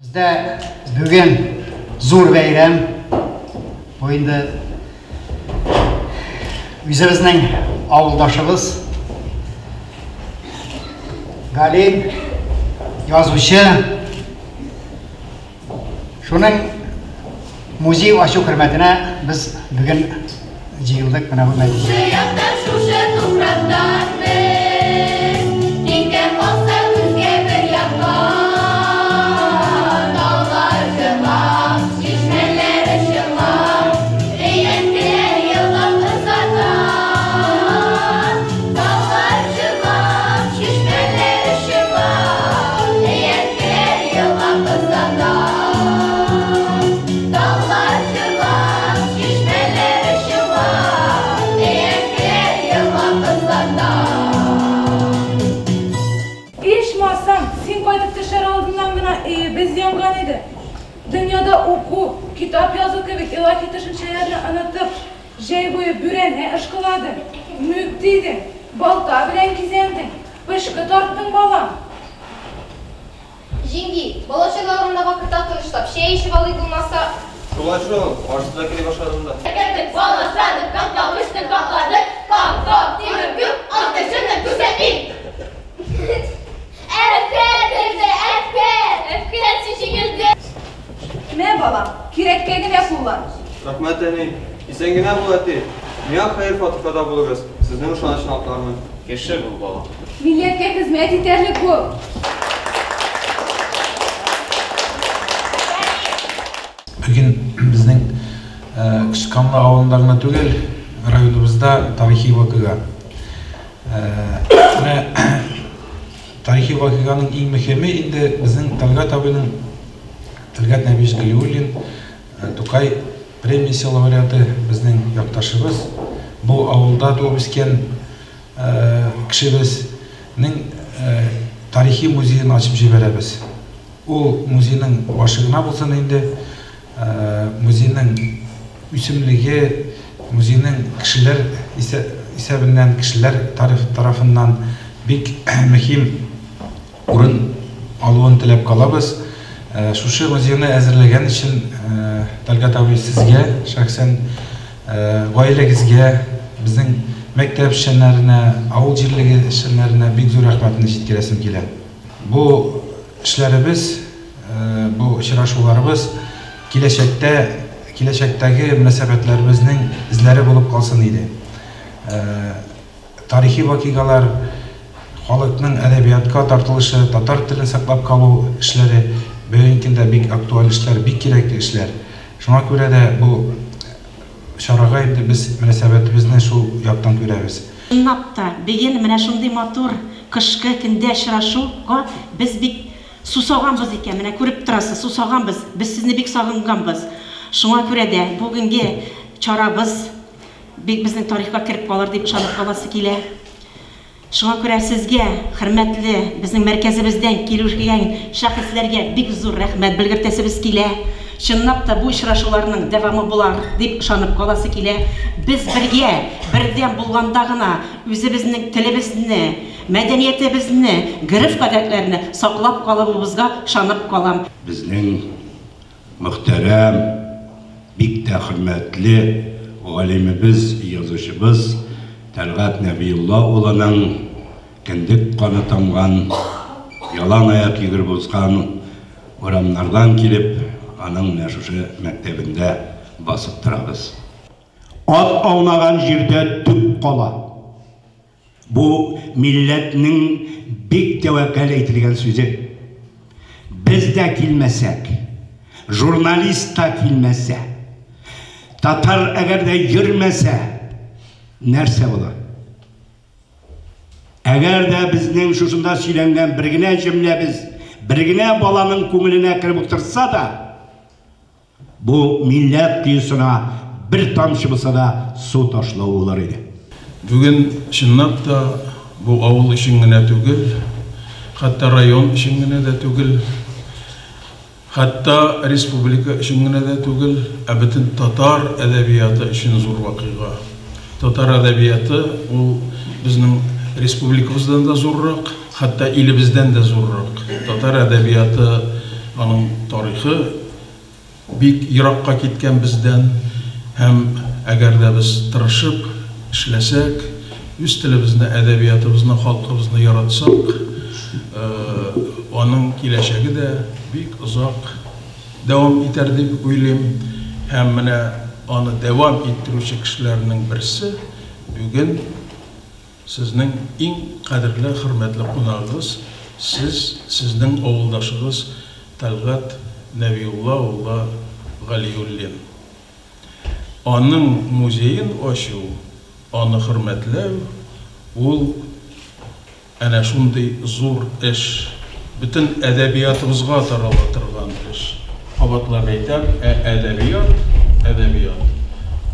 Бездә бүген зур бәйрәм. Бу инде үзебезнең авылдашыбыз галим, язучы. Шуның музей ачу хөрмәтенә без бүген җыелдык менә бу мәҗлескә. Шушы яктан, шушы туфрактан без, Киңгә калса үзгә бер якка. Таулар җырлап, чишмәләр чыңлап, Өянкеләр елап озата. Таулар җырлап, чишмәләр чыңлап, Өянкеләр елап озата. Таулар җырлап, чишмәләр чыңлап, Өянкеләр елап озата. Ичмасам, син кайтып төшәр алдыннан гына өебез янган иде. Дөньяда уку, китап язу кебек илаһи төшенчәләрне онытып, җәй буе бүрәнә ышкыладың, мүк төйдең, балта белән кизәндең, пычкы тарттың, балам. Җиңги, бала-чага урында вакытта тынычлап чәй эчеп алыйк булмаса. Шулай шул, ашсыз да кили башладым да. Әкәттек, бал асрадык, капка өстен капладык, кап, кап, тимер күп, ат эшенне күрсәтим. Әфкә телде, әфкә! Әфкә, син җиңелдең. Мә, балам, кирәккә генә куллан. Рәхмәт, әни. Исән генә бул, әти. Миңа хәер-фатихада булыгыз, сезнең ышанычны аклармын. Кеше бул, балам. Милләткә хезмәт итәрлек бул. Бүген безнең Кечканлы авылында гына түгел, районыбызда тарихи вакыйга. Менә тарихи вакыйганың иң мөһиме инде безнең Тәлгать абыйның, Тәлгать Нәбиевич Галиуллин, Тукай премиясе лауреаты, безнең якташыбыз, бу авылда туып үскән кешебезнең тарихи музеен ачып җибәрәбез. Ул музейның башы гына булсын инде, музейның үсемлеге, музейның кешеләр исәбеннән, кешеләр тарафыннан бик мөһим урын алуын теләп калабыз. Шушы музейны әзерләгән өчен Тәлгать абый сезгә шәхсән, гаиләгезгә, безнең мәктәп эшчәннәренә, авыл җирлеге эшчәннәренә бик зур рәхмәтне җиткерәсем килә. Бу эшләребез, бу очрашуларыбыз киләчәктә, киләчәктәге мөнәсәбәтләребезнең эзләре булып калсын иде. Тарихи вакыйгалар, халыкның әдәбиятка тартылышы, татар телен саклап калу эшләре бүгенге көндә бик актуаль эшләр, бик кирәкле эшләр. Шуңа күрә дә бу чарага инде без мөнәсәбәтебезне шул яктан күрәбез. Чынлап та, бүген менә шундый матур кышкы көндә очрашуга без бик сусаганбыз икән, менә күреп торасыз, сусаганбыз, без сезне бик сагынганбыз. Шуңа күрә дә бүгенге чарабыз бик безнең тарихка кереп калыр дип ышанып каласы килә. Шуңа күрә сезгә, хөрмәтле безнең мәркәзебездән килүгән шәхесләргә бик зур рәхмәт белгертәсебез килә. Чынлап та бу очрашуларның дәвамы булар дип ышанып каласы килә. Без бергә, бердәм булганда гына үзебезнең телебезне, мәдәниятебезне, гореф-гадәтләрне саклап калуыбызга ышанып калам. Безнең мөхтәрәм, бик тә хөрмәтле галимебез, язучыбыз Тәлгать Нәбиулла улының кендек каны тамган, ялан аяк йөгереп узган урамнардан килеп, аның менә шушы мәктәбендә басып торабыз. Ат аунаган җирдә төк кала. Бу милләтнең бик тәвәккәл әйтелгән сүзе. Без дә килмәсәк, журналист та килмәсә, татар әгәр дә йөрмәсә, нәрсә була? Әгәр дә безнең шушында сөйләнгән бер генә җөмләбез бер генә баланың күңеленә кереп утырса да, бу милләт коесына бер тамчы булса да су ташлау булыр иде. Бүген чынлап та бу авыл өчен генә түгел, хәтта район өчен генә дә түгел, хәтта республика өчен генә дә түгел, ә бөтен татар әдәбияты өчен зур вакыйга. Татар әдәбияты ул безнең республикабыздан да зуррак, хәтта илебездән дә зуррак. Татар әдәбияты Аның тарихы бик еракка киткән бездән. Һәм әгәр дә без тырышып эшләсәк, үз телебезне, әдәбиятыбызны, халкыбызны яратсак, аның киләчәге дә бик озак дәвам итәр дип уйлыйм. Һәм менә аны дәвам иттерүче кешеләрнең берсе бүген сезнең иң кадерле, хөрмәтле кунагыгыз, сез, сезнең авылдашыгыз Тәлгать Нәбиулла улы Галиуллин. Аның музеен ачу, аны хөрмәтләү, ул әнә шундый зур эш, бөтен әдәбиятыбызга тарала торган эш. Кабатлап әйтәм, ә әдәбият, әдәбият,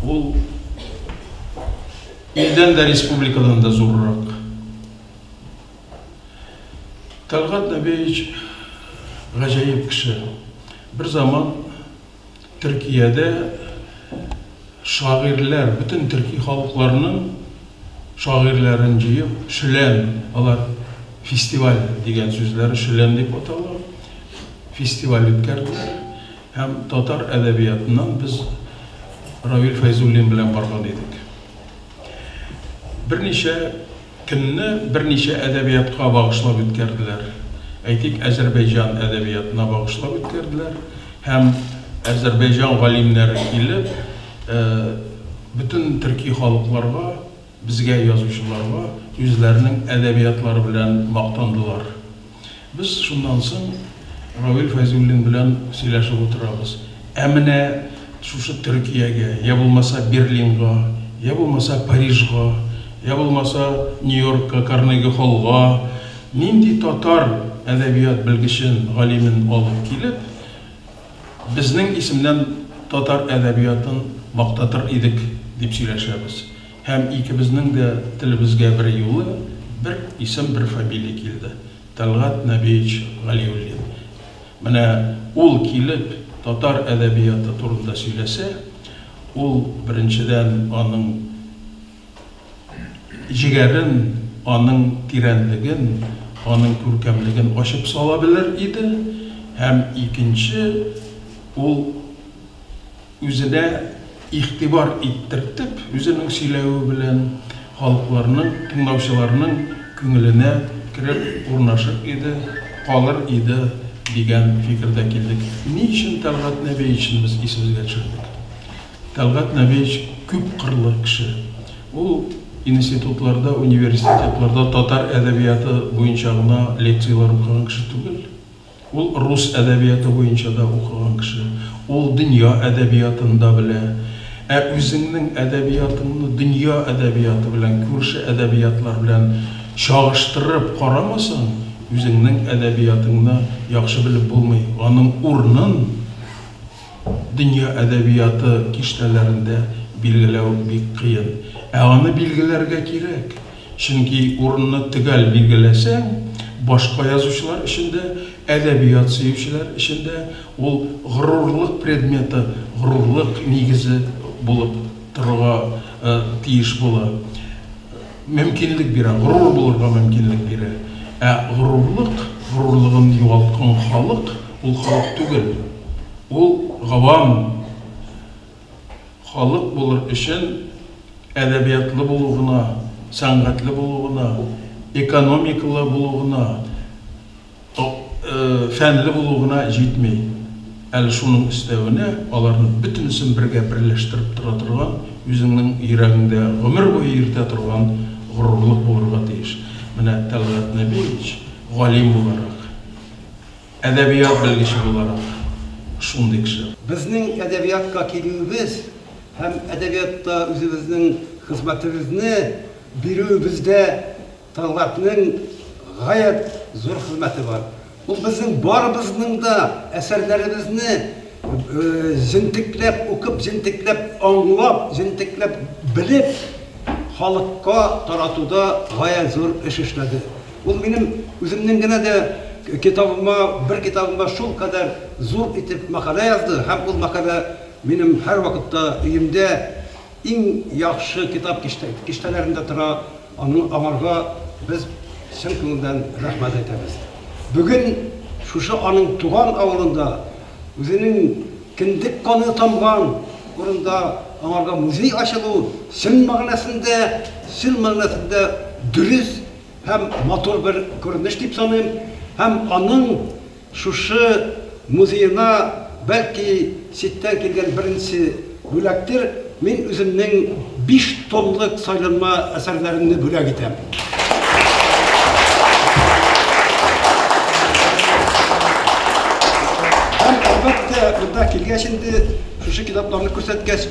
ул илдән дә, республикадан да зуррак. Тәлгать Нәбиевич гаҗәеп кеше. Бер заман Төркиядә шагыйрьләр, бөтен төрки халыкларның шагыйрьләрен җыеп, шөлән, алар фестиваль дигән сүзләре шөлән дип атала, фестиваль үткәрделәр. Һәм татар әдәбиятыннан без Равил Фәйзуллин белән барган идек. Берничә көнне берничә әдәбиятка багышлап үткәрделәр. Әйтик, Әзербәйҗан әдәбиятына багышлап үткәрделәр. Һәм Әзербәйҗан галимнәре килеп, бөтен төрки халыкларга, безгә, язучыларга үзләренең әдәбиятлары белән мактандылар. Без шуннан соң Равил Фәйзуллин белән сөйләшеп утырабыз. Ә менә шушы Төркиягә, йә булмаса Берлинга, йә булмаса Парижга, йә булмаса Нью-Йоркка, Карнеги Холлга нинди татар әдәбият белгечен, галимен алып килеп, безнең исемнән татар әдәбиятын мактатыр идек, дип сөйләшәбез. Һәм икебезнең дә телебезгә берьюлы бер исем, бер фамилия килде. Тәлгать Нәбиевич Галиуллин. Менә ул килеп татар әдәбияты турында сөйләсә, ул, беренчедән, аның җегәрен, аның тирәнлеген, аның күркәмлеген ачып сала белер иде, һәм икенче, ул үзенә игътибар иттертеп, үзенең сөйләве белән халыкларның, тыңлаучыларның күңеленә кереп урнашыр иде, калыр иде дигән фикердә килдек. Ни өчен Тәлгать Нәбиевичны без исебезгә төшердек? Тәлгать Нәбиевич күпкырлы кеше. Ул институтларда, университетларда татар әдәбияты буенча гына лекцияләр укыган кеше түгел. Ул рус әдәбияты буенча да укыган кеше. Ул дөнья әдәбиятын да белә. Ә үзеңнең әдәбиятыңны дөнья әдәбияты белән, күрше әдәбиятлар белән чагыштырып карамасаң, үзеңнең әдәбиятыңны яхшы белеп булмый. Аның урынын дөнья әдәбияты киштәләрендә билгеләү бик кыен. Ә аны билгеләргә кирәк. Чөнки урынны төгәл билгеләсәң, башка язучылар өчен дә, әдәбият сөючеләр өчен дә ул горурлык предметы, горурлык нигезе булып торырга тиеш була. Мөмкинлек бирә, горур булырга мөмкинлек бирә. Ә горурлык, горурлыгын югалткан халык, ул халык түгел. Ул гавам. Халык булыр өчен әдәбиятлы булу гына, сәнгатьле булу гына, экономикалы булу гына, фәнле булу гына җитми. Әле шуның өстәвенә аларны бөтенесен бергә берләштереп тора торган, үзеңнең йөрәгеңдә гомер буе йөртә торган горурлык булырга тиеш. Менә Тәлгать Нәбиевич галим буларак, Әдәбият белгече буларак, шундый кеше. Безнең әдәбиятка килүебез һәм әдәбиятта үзебезнең хезмәтебезне бирүебездә Тәлгатьнең гаять зур хезмәте бар. Ул безнең барыбызның да әсәрләребезне җентекләп укып, җентекләп аңлап, җентекләп белеп, халыкка таратуда гаять зур эш эшләде. Ул минем үземнең генә дә китабыма, бер китабыма шулкадәр зур итеп мәкалә язды һәм ул мәкалә минем һәрвакытта өемдә иң яхшы китап киштәләрендә тора, аның аңарга без чын күңелдән рәхмәт әйтәбез. Бүген шушы аның туган авылында, үзенең кендек каны тамган урында аңарга музей ачылу чын мәгънәсендә, чын мәгънәсендә дөрес һәм матур бер күренеш дип саныйм. Һәм аның шушы музеена бәлки читтән килгән беренче бүләктер, мин үземнең 5 томлык сайланма әсәрләремне бүләк итәм. Һәм әлбәттә, монда килгәч инде, шушы китапларны күрсәткәч,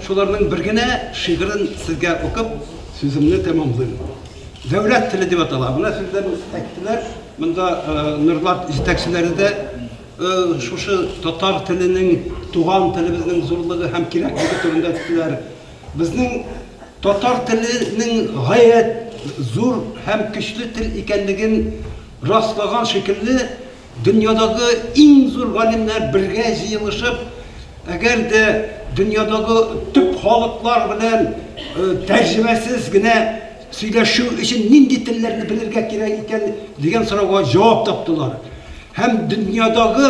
шуларның бер генә шигырен сезгә укып, сүземне тәмамлыйм. Дәүләт теле дип атала. Менә сүзләрен әйттеләр. Монда Норлат җитәкчеләре дә шушы татар теленең, туган телебезнең зурлыгы һәм кирәклеге турында әйттеләр. Безнең татар теленең гаять зур һәм көчле тел икәнлеген раслаган шикелле, дөньядагы иң зур галимнәр бергә җыелышып, әгәр дә дөньядагы төп халыклар белән тәрҗемәсез генә сөйләшү өчен нинди телләрне белергә кирәк икән дигән сорауга җавап таптылар. Һәм дөньядагы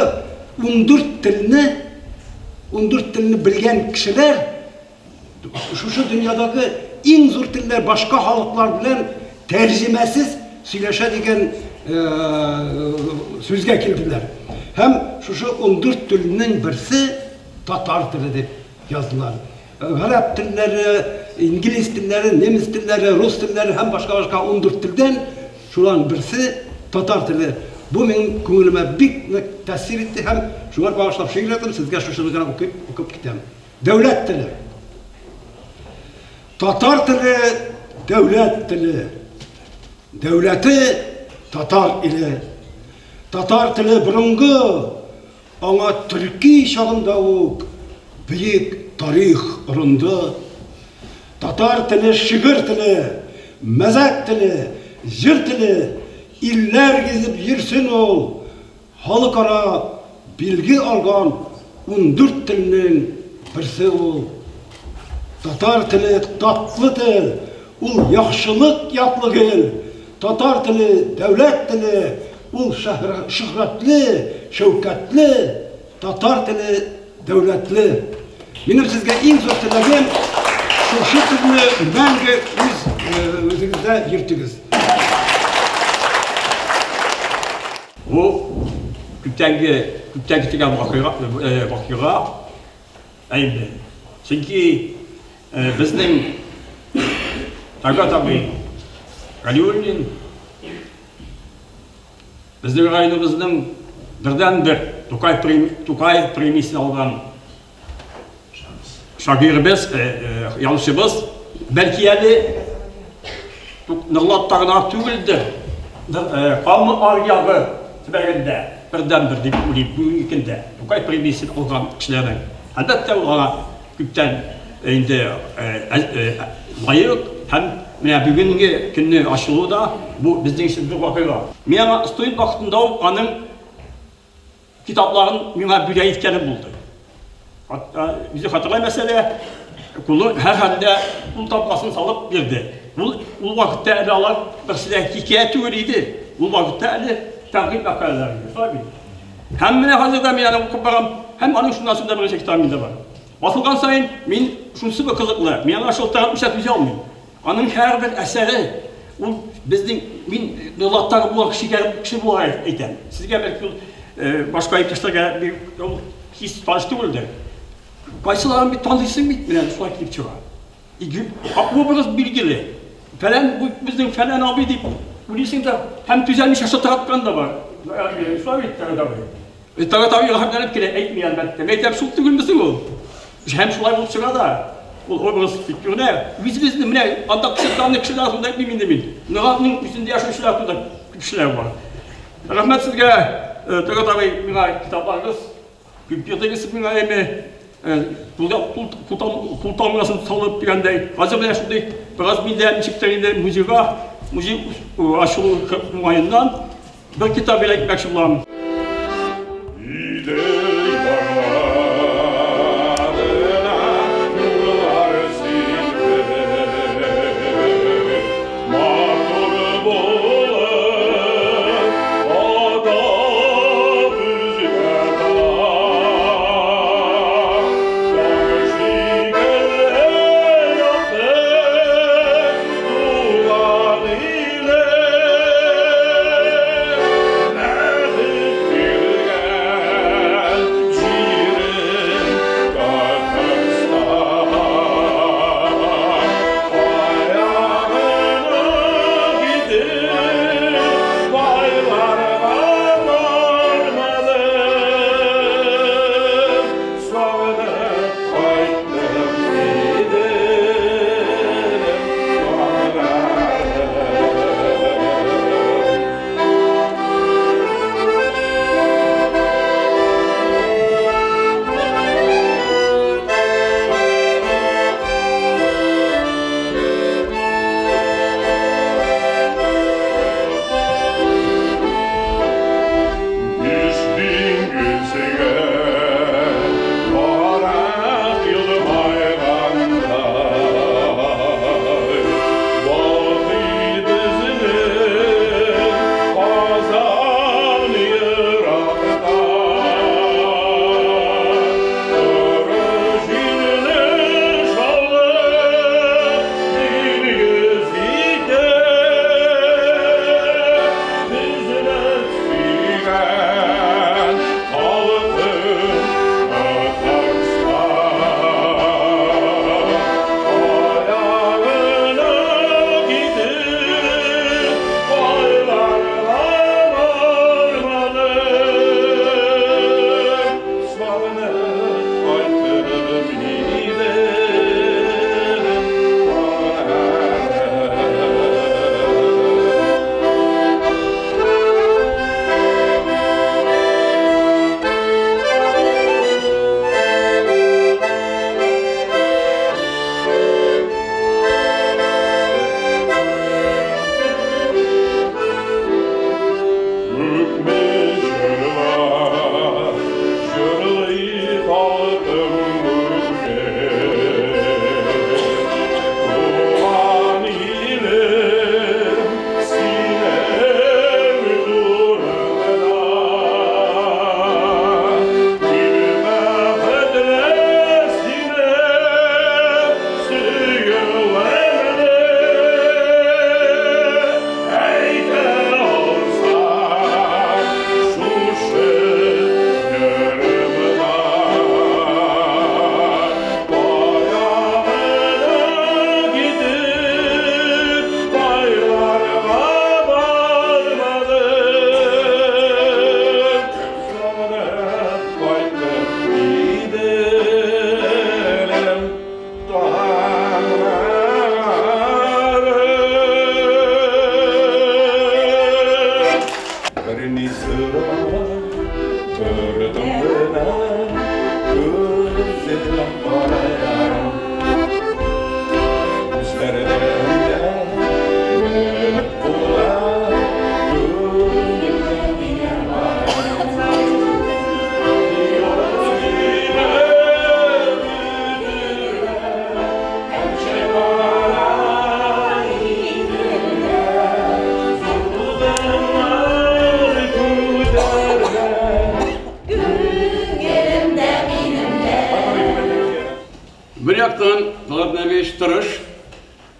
14 телне, 14 телне белгән кешеләр шушы дөньядагы иң зур телләр башка халыклар белән тәрҗемәсез сөйләшә дигән сүзгә килделәр. Һәм шушы 14 телнең берсе татар теле дип яздылар. Гарәп телләре, инглиз телләре, немец телләре, рус телләре һәм башка-башка 14 телдән шуларның берсе татар теле. Бу минем күңелемә бик нык тәэсир итте һәм шуңар багышлап шигырь яздым, сезгә шушыны гына укып китәм. Дәүләт теле. Татар теле дәүләт теле. Дәүләте татар иле. Татар теле борынгы, аңа төрки чагында ук бөек тарих орынды. Татар теле шигырь теле, мәзәк теле, җыр теле, илләр гизеп йөрсен ул. Халыкара билге алган 14 телнең берсе ул. Татар теле татлы тел, ул яхшылык яклы гел. Татар теле дәүләт теле, ул шөһрәтле, шәүкәтле. Татар теле дәүләтле. Минем сезгә иң зур теләгем, шушы телне мәңге үз үзегездә йөртегез. Бу күптәнге, күптән көтелгән вакыйга, вакыйга инде. Чөнки безнең Тәлгать абый Галиуллин безнең районыбызның бердәнбер Тукай, Тукай премиясен алган шагыйребез, язучыбыз, бәлки әле Норлатта гына түгелдер, Кама аръягы төбәгендә бердәнбер дип уйлыйм бүгенге көндә Тукай премиясен алган кешеләрнең. Әлбәттә, ул аңа күптән инде лаек һәм менә бүгенге көнне ачылу да бу безнең өчен зур вакыйга. Мин аңа студент вакытында ук аның Китапларын миңа бүләк иткәне булды. Үзе хатырламаса да, кулы һәрхәлдә кул тамгасын салып бирде. Ул ул вакытта әле алар берсе дә хикәя түгел иде. Ул вакытта әле тәнкыйть мәкаләләре иде. Шулай бит. Һәм менә хәзер дә мин аны укып барам. Һәм аның шуннан соң да берничә китабы миндә бар. Басылган саен мин шунысы бер кызыклы, мин аңа шылтыратмыйча түзә алмыйм. Аның һәрбер әсәре ул безнең мин Норлаттагы булган кешегә кеше буларак әйтәм. Сезгә бәлки ул башка иптәшләргә бик ул хис таныш түгелдер. Кайсыларын бит таныйсың бит, менә шулай килеп чыга. Образ билгеле. Фәлән бу безнең фәлән абый дип уйлыйсың да һәм түзәлмичә шылтыраткан да бар. Шулай бит, Тәгәрәт абый. Тәгәрәт абый рәхәтләнеп кенә әйтми, әлбәттә. Мин әйтәм, шул түгелме соң ул? Һәм шулай булып чыга да. Ул образ бик күренә. Үзебезне менә анда кычытканны кешеләр турында әйтмим инде мин. Норатның үзендә яшәүчеләр турында кешеләр бар. Рәхмәт сезгә, Тәгәрәт абый, миңа китапларыгыз күп бирдегез миңа әйме. Кул тамгасын салып дигәндәй. Хәзер менә шундый бераз миндә ничектер инде музейга, музей ачылу уңаеннан бер китап бүләк итмәкче булам.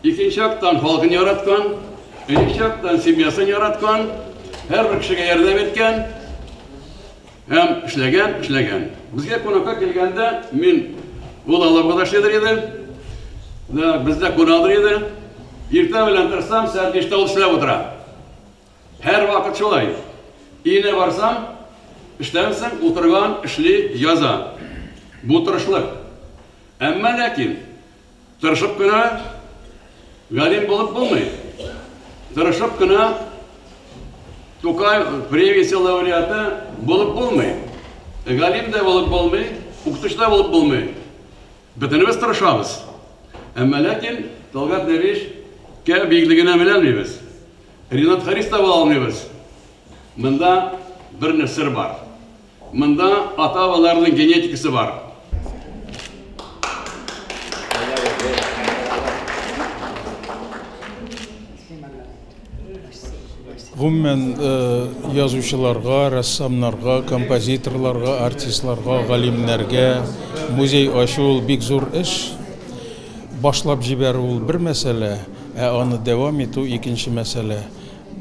Икенче яктан халкын яраткан, өченче яктан семьясын яраткан, һәрбер кешегә ярдәм иткән һәм эшләгән, эшләгән. Безгә кунакка килгәндә мин ул Алабугада эшлидер иде. Да, бездә кунадыр иде. Иртә белән торсам, сәгать 5тә ул эшләп утыра. Һәр вакыт шулай. Өенә барсам, эштән соң утырган, эшли, яза. Бу тырышлык. Әмма ләкин Тырышып кына галим булып булмый. Тырышып кына Тукай премиясе лауреаты булып булмый. Галим дә булып булмый, укытучы да булып булмый. Бөтенебез тырышабыз. Әмма ләкин Талгат Нәбиевичкә биеклегенә менәлмибез. Ринат Харис та була алмыйбыз. Монда бер сер бар. Монда ата-бабаларның генетикасы бар. Гомумән, язучыларга, рәссамнарга, композиторларга, артистларга, галимнәргә музей ачу ул бик зур эш. Башлап җибәрү ул бер мәсьәлә, ә аны дәвам итү икенче мәсьәлә.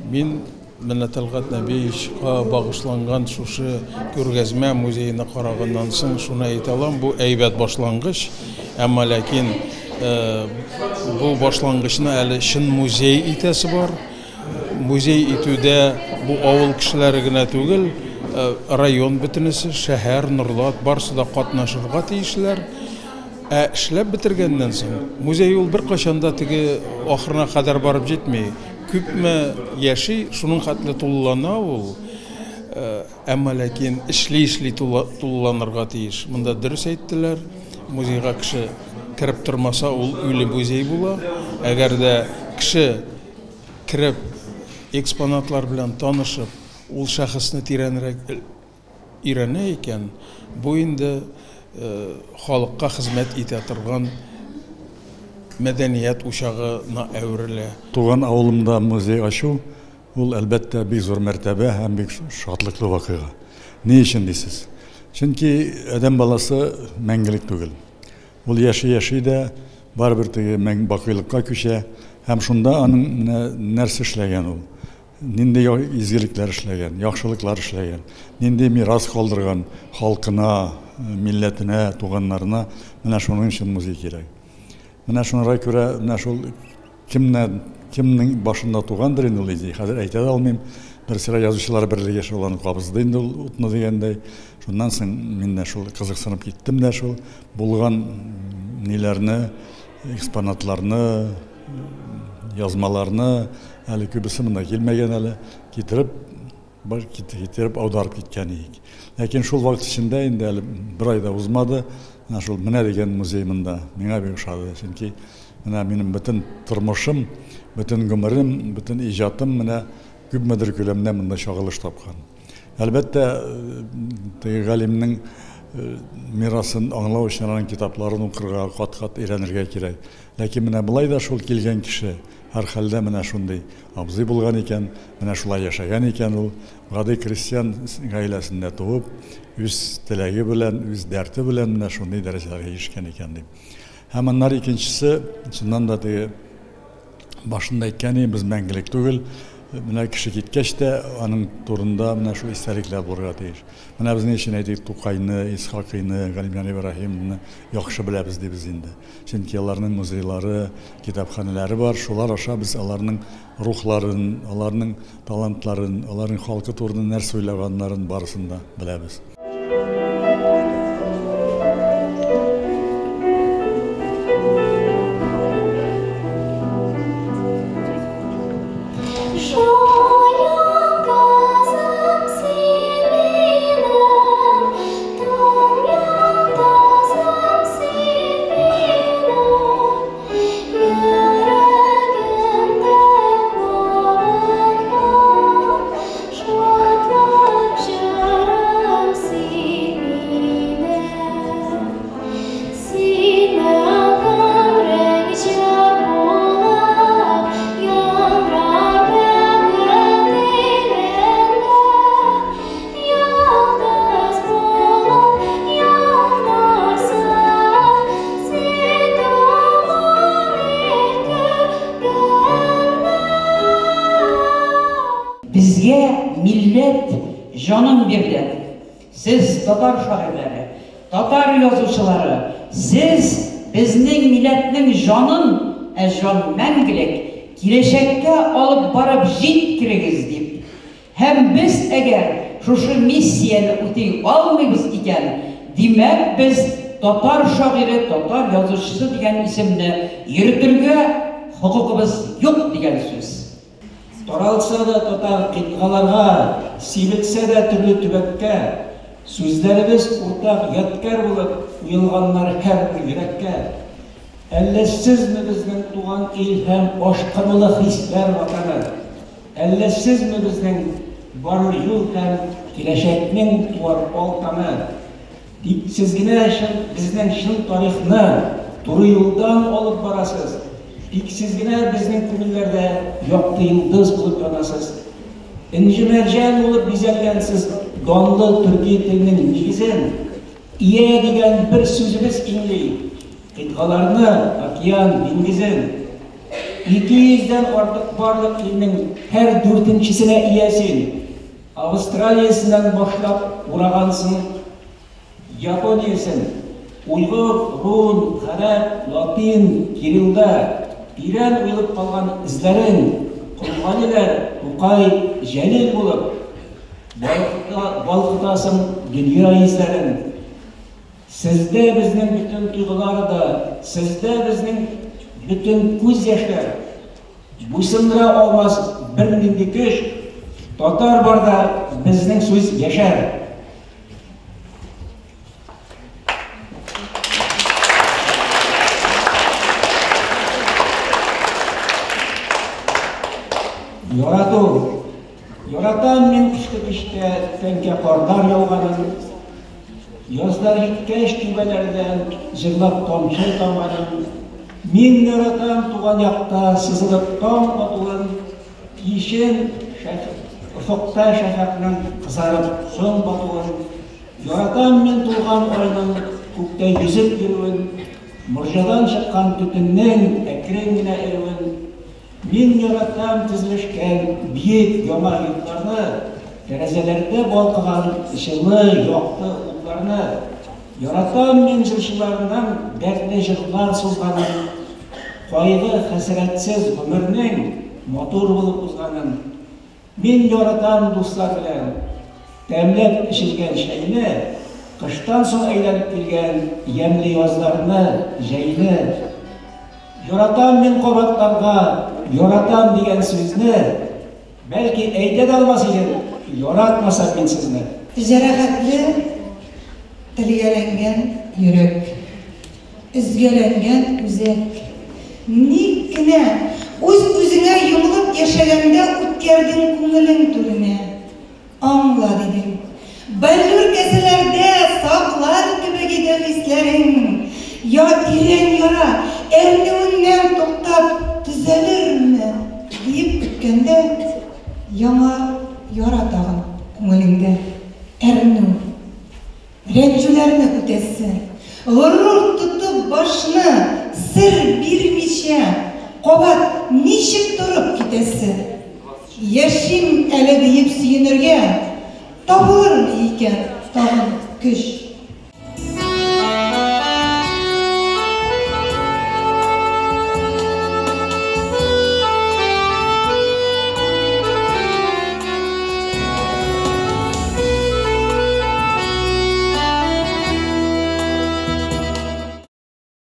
Мин Менә Тәлгать Нәбиевичка багышланган шушы күргәзмә музеена караганнан соң шуны әйтә алам, бу әйбәт башлангыч, әмма ләкин бу башлангычны әле чын музей итәсе бар. Музей итүдә бу авыл кешеләре генә түгел, район бөтенесе, шәһәр, Норлат, барысы да катнашырга тиешләр. Ә эшләп бетергәннән соң, музей ул беркайчан да теге ахырына кадәр барып җитми. Күпме яши, шуның хәтле тулылана ул. Әмма ләкин эшли-эшли тулыланырга тиеш. Монда дөрес әйттеләр, музейга кеше кереп тормаса, ул үле музей була. Әгәр дә кеше кереп, экспонатлар белән танышып, ул шәхесне тирәнрәк өйрәнә икән, бу инде халыкка хезмәт итә торган мәдәният учагына әверелә. Туган авылымда музей ачу, ул, әлбәттә, бик зур мәртәбә һәм бик шатлыклы вакыйга. Ни өчен дисез? Чөнки адәм баласы мәңгелек түгел. Ул яши-яши дә барыбер теге бакыйлыкка күчә һәм шунда аның менә нәрсә эшләгән ул. Нинди изгелекләр эшләгән, яхшылыклар эшләгән, нинди мирас калдырган халкына, милләтенә, туганнарына, менә шуның өчен музей кирәк. Менә шуңа күрә, менә шул кемнән, кемнең башында тугандыр инде ул идея, хәзер әйтә дә алмыйм. Бер сыра язучылар берлеге шул аны кабызды инде ул утны дигәндәй. Шуннан соң мин дә шул кызыксынып киттем дә шул булган ниләрне, экспонатларны, язмаларны, әле күбесе монда килмәгән әле, китереп, бар китереп аударып киткән идек. Ләкин шул вакыт эчендә инде әле бер ай да узмады, менә шул менә дигән музей монда миңа бик ошады. Чөнки менә минем бөтен тормышым, бөтен гомерем, бөтен иҗатым менә күпмедер күләмдә монда чагылыш тапкан. Әлбәттә, теге галимнең мирасын аңлау өчен аның китапларын укырга, кат-кат өйрәнергә кирәк. Ләкин менә болай да шул килгән кеше һәрхәлдә менә шундый абзый булган икән, менә шулай яшәгән икән ул, гади крестьян гаиләсендә туып, үз теләге белән, үз дәрте белән менә шундый дәрәҗәләргә ирешкән икән дип. Һәм аннары икенчесе, чыннан да теге башында әйткән идем, без мәңгелек түгел, менә кеше киткәч тә аның турында менә шул истәлекләр булырга тиеш. Менә без ни өчен әйтик Тукайны, Исхакыйны, Галимҗан Ибраһимовны яхшы беләбез дибез инде. Чөнки аларның музейлары, китапханәләре бар, шулар аша без аларның рухларын, аларның талантларын, аларның халкы турында нәрсә уйлаганнарын барысын да беләбез. Безгә милләт җанын бирде. Сез, татар шагыйрьләре, татар язучылары, сез безнең милләтнең җанын, ә җан мәңгелек, киләчәккә алып барып җиткерегез, дип. Һәм без әгәр шушы миссияне үти алмыйбыз икән, димәк, без татар шагыйре, татар язучысы дигән исемне йөртергә хокукыбыз юк дигән сүз. Таралса да татар кыйтгаларга, сибелсә дә төрле төбәккә, сүзләребез уртак ядкәр булып уелганнар һәрбер йөрәккә. Әллә сезме безнең туган ил һәм ашкынулы хисләр ватаны? Әллә сезме безнең барыр юл һәм киләчәкнең туар алтаны? Тик сез генә чын безнең чын тарихны туры юлдан алып барасыз. Тик сез генә безнең күңелләрдә якты йолдыз булып янасыз. Энҗе-мәрҗән булып бизәлгәнсез данлы төрки телнең нигезен. Ия дигән бер сүзебез иңли кыйтгаларны, океан, диңгезен. 200 дән артык барлык илнең һәр дүртенчесенә ия син. Австралиясеннән башлап урагансың Япониясен, уйгыр, рун, гарәп, латин, кириллда тирән уелып калган эзләрең, Колгалиләр, Тукай, Җәлил булып балкытасың дөнья йөзләрен. Сездә безнең бөтен тойгылар да, сездә безнең бөтен күз яшьләр. Буйсындыра алмас бернинди көч, татар барда безнең сүз яшәр. Ярату. Яратам мин кышкы кичтә тәңкә карлар яуганын, Язлар җиткәч түбәләрдән җырлап тамчы тамганын. Мин яратам туган якта сызылып таң атуын, Кичен офыкта шәфәкънең кызарып соң батуын. Яратам мин тулган айның күктә йөзеп йөрүен, Морҗадан чыккан төтеннең әкрен генә эрүен. Мин яратам тезелешкән биек яңа йортларны, Тәрәзәләрдә балкыган җылы, якты утларны. Яратам мин җырчыларның дәртле җырлар сузганын, Кайгы-хәсрәтсез гомернең матур булып узганын. Мин яратам дуслар белән тәмләп эчелгән чәйне, Кыштан соң әйләнеп килгән ямьле язларны, җәйне. Яратам мин кабатларга яратам дигән сүзне, Бәлки, әйтә дә алмас идем, яратмасам мин сезне. Җәрәхәтле, телгәләнгән йөрәк. Өзгәләнгән үзәк. Ник кенә үз-үзеңә йомылып яшәгәндә үткәрдең күңелең түренә? Аңла, дидең. Бәллүр кәсәләрдә саклар кебек иде хисләрең. Я тирән яра, әрнүеннән туктап, төзәлерме, диеп көткәндә, яңа яра тагын күңелеңдә. Әрнү. Рәнҗүләрне үтәсе. Горур тотып башны, сер бирмичә, кабат ничек торып китәсе? Яшим әле диеп сөенергә, табылырмы икән тагын көч?